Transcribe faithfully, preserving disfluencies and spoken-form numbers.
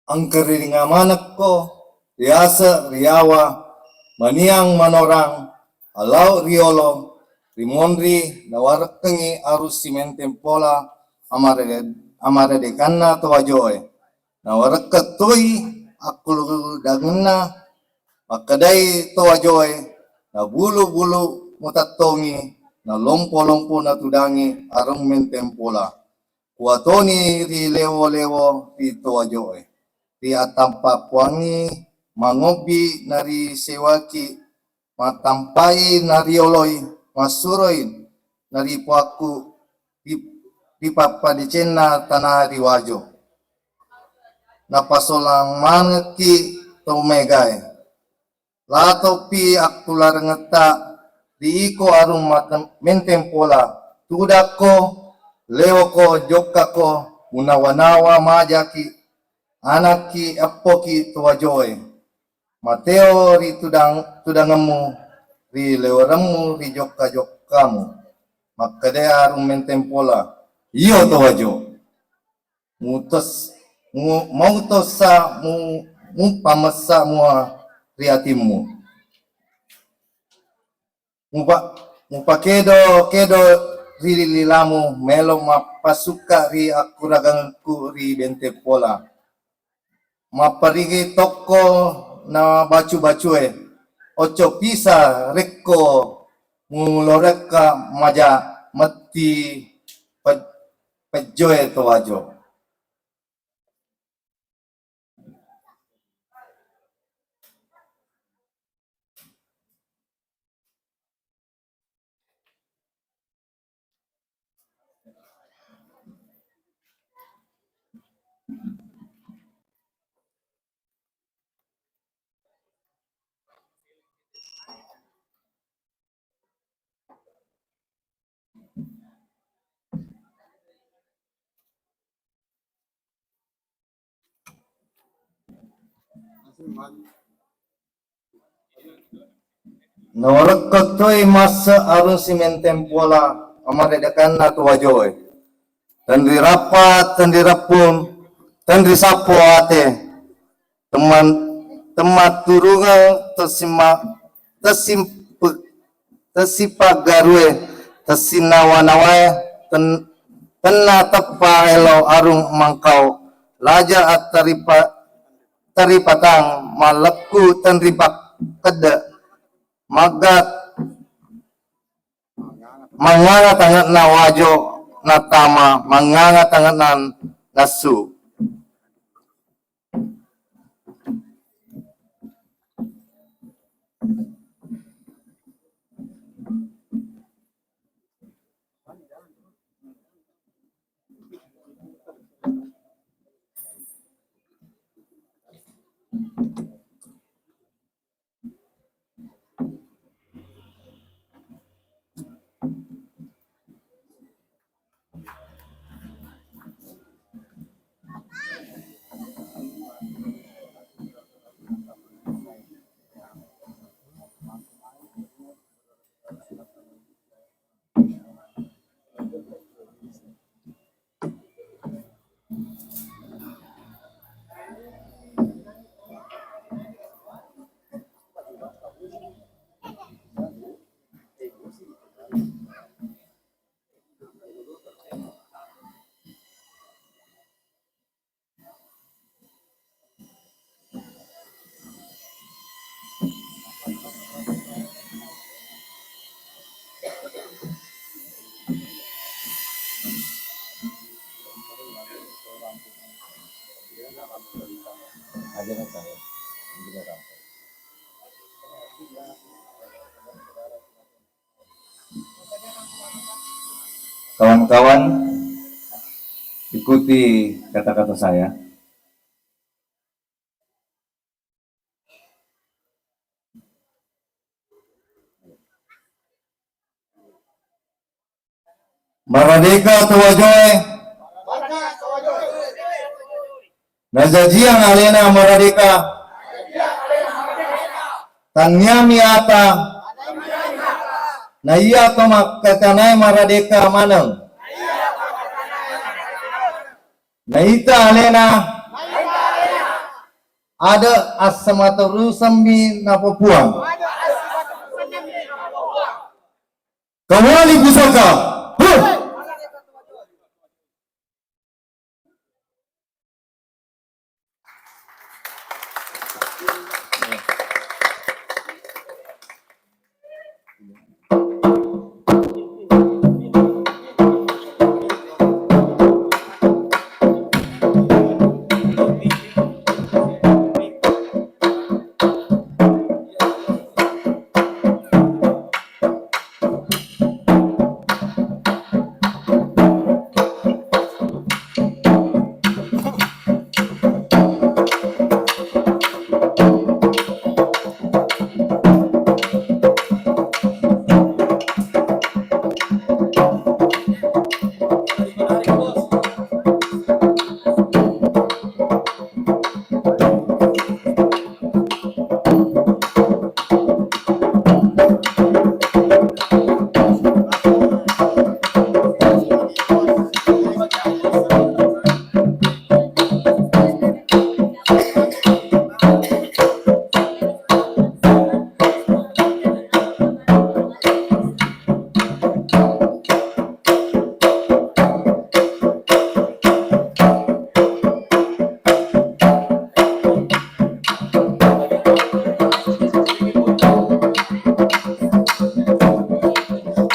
Engka riringa manekko, riase, riawa, maniang, manorang, alau riolo, rimonri, nawarekkengngi arung simenteng pola amare-, amaredekanna to Wajoe. Nawarekkeng toi akkuludangenna, makkedai to Wajoe, nabulu-bulu mutattongi, nalompo-lompo natudangi arung menteng pola. Kuatoni ri lewo-lewo ri to Wajoe, ri attampa puangngi mangobbi narisewaki, mattampai narioloi, massuroi naripuakku ri, ri pappadecenna tana ri Wajo. Napasolang manekki to megae. Latopi akkularengetta ri iko arung mate-, menteng pola. Tudakko, lewoko, jokkako, munawa-nawa majaki, anakki, eppoki to Wajoe. Mateo ri tudang-, tudangemmu, ri leweremmu, ri jokka-jokkamu. Makkedai arung menteng pola, iyo to Wajo. Mutos-, mu-, mautossa mu-, mupamessa mua ri atimmu. Mupa-, mupakedo-kedo ri lilamu, melo mappasukka ri akkuragangku ri benteng pola. Mapparingi tokko na bacu-bacue, occo pisa rekko mulorekka maja metti pe-, pejjoe to Wajo. Nawarekko toi masse arung simenteng pola amaredekanna to Wajoe. Tenri rappa, tenri reppung, tenri sappo ate. Temman-, temmatturungeng tessimma-, tessimpe-, tessipaggarue, tessinnawa-nawae, ten-, tenna teppa elo arung mangkau, laja attaripa-, taripatang, mallekku tenripakkedde, magga-, manganga tange'na Wajo nattama, manganga tange'na nassu. Kawan-kawan, ikuti kata-kata saya. Maradeka to wajoe. Najajiang alena maradeka. Tangiami ata. Naiya to makkatanae maradeka maneng. Naita alena, ada assamaterusemmi napopuang. Kembali pusaka. Huh!